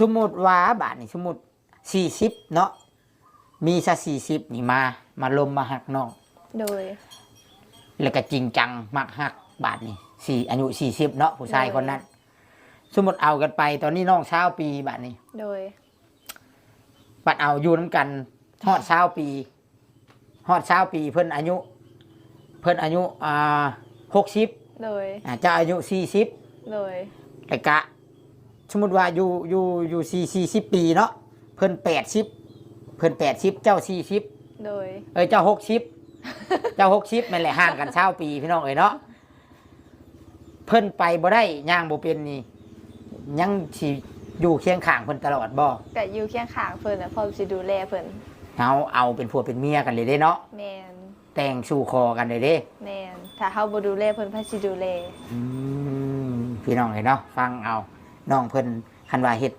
ສົມມຸດວ່າບາດນີ້ ສົມມຸດສີ່ສິບເນາະ ມີຊະສີ່ສິບນີ້ມາ ມາລົມມາຮັກນ້ອງ ໂດຍ ແລ້ວກໍຈິງຈັງມັກຮັກບາດນີ້ ສີ່ ອາຍຸສີ່ສິບເນາະ ຜູ້ຊາຍ ໂດຍ ຄົນນັ້ນ ສົມມຸດເອົາກັນໄປ ຕອນນີ້ນ້ອງຊາວປີບາດນີ້ ໂດຍ ບັດເອົາຢູ່ນຳກັນຮອດຊາວປີ ຮອດຊາວປີ ເພິ່ນອາຍຸ ເພິ່ນອາຍຸ ອ່າ ຫົກສິບ ໂດຍ ອ່າ ເຈົ້າອາຍຸສີ່ສິບ ໂດຍ ແລ້ວກະ ສົມມຸດວ່າຢູ່ ຢູ່ ຢູ່ສີ່ ສີ່ສິບປີເນາະ ເພິ່ນແປດສິບ ເພິ່ນແປດສິບ ເຈົ້າສີ່ສິບ ໂດຍ ເອີຍ ເຈົ້າຫົກສິບ ເຈົ້າຫົກສິບ ແມ່ນແຫຼະ ຫ່າງກັນຊາວປີ ພີ່ນ້ອງເອີຍເນາະ ເພິ່ນໄປບໍ່ໄດ້ ຍ່າງບໍ່ເປັນນີ້ ຍັງຊິຢູ່ຄຽງຂ້າງເພິ່ນຕະຫຼອດບໍ່? ກະຢູ່ຄຽງຂ້າງເພິ່ນນະ ພ້ອມຊິດູແລເພິ່ນ ເຮົາເອົາເປັນຜົວເປັນເມຍກັນເລີຍເດ້ເນາະ ແມ່ນ ແຕ່ງສູ່ຂໍກັນເລີຍເດ້ ແມ່ນ ຖ້າເຮົາບໍ່ດູແລເພິ່ນ ໃຜຊິດູແລ? ອືມ ພີ່ນ້ອງເອີຍເນາະ ຟັງເອົາ ນ້ອງເພິ່ນ ຄັນວ່າເຮັດ